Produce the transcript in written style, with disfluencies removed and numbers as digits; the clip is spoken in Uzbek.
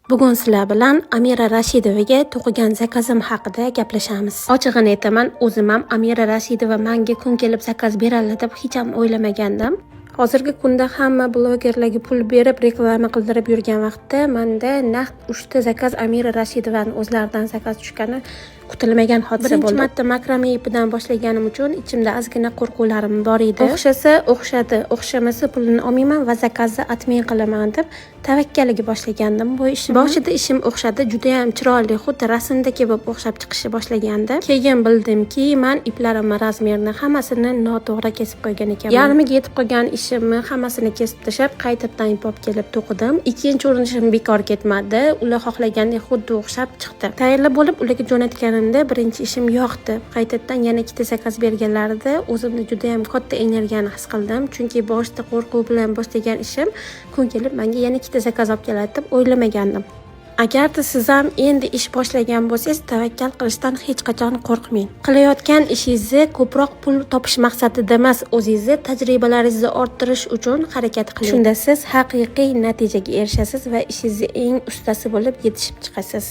Bugun sizlar bilan Amira Rashidovaga to'qigan zakazim haqida gaplashamiz. Ochig'ini aytaman, o'zim ham Amira Rashidova manga kun kelib zakaz beradi deb hech ham o'ylamagandim. Hozirgi kunda hamma blogerlarga pul berib reklama qildirib yurgan vaqtda manda naqd 3 ta zakaz Amira Rashidovani o'zlaridan zakaz tushgani kutilmagan hodisa bo'ldi. Birinchi marta makrame ipidan boshlaganim uchun ichimda ozgina qo'rquvlarim bor edi. O'xshasa o'xshadi, o'xshamasa pulini olmayman va zakazni отмен qilaman deb tavakkaliga boshlagandim bu ishimni. Boshida ishim o'xshadi, juda ham chiroyli, xuddi rasmdagi bo'lib o'xshab chiqishni boshlagandi. Keyin bildimki, man iplarimni razmerini hammasini noto'g'ri kesib qo'ygan ekanman. Yarmiga yetib qolgan ishimni hammasini kesib tashlab, qaytadan ip olib kelib to'qidim. Ikkinchi urinishim bekor ketmadi. Ular xohlagandek xuddi o'xshab chiqdi. Tayyorlab bo'lib ularga jo'natganimda birinchi ishim yoqdi. Qaytadan yana ikkita zakaz berganlarida o'zimda juda ham katta energiyani his qildim. Chunki boshida qo'rquv bilan boshlagan ishim kun kelib menga yana ikkita zakaz olib keladi deb o'ylamagandim. Agarda siz ham endi ish boshlagan bo'lsangiz, tavakkal qilishdan hech qachon qo'rqmang. Qilayotgan ishingizni ko'proq pul topish maqsadida emas, o'zingizni tajribalaringizni orttirish uchun harakat qiling. Shunda siz haqiqiy natijaga erishasiz va ishingizni eng ustasi bo'lib yetishib chiqasiz.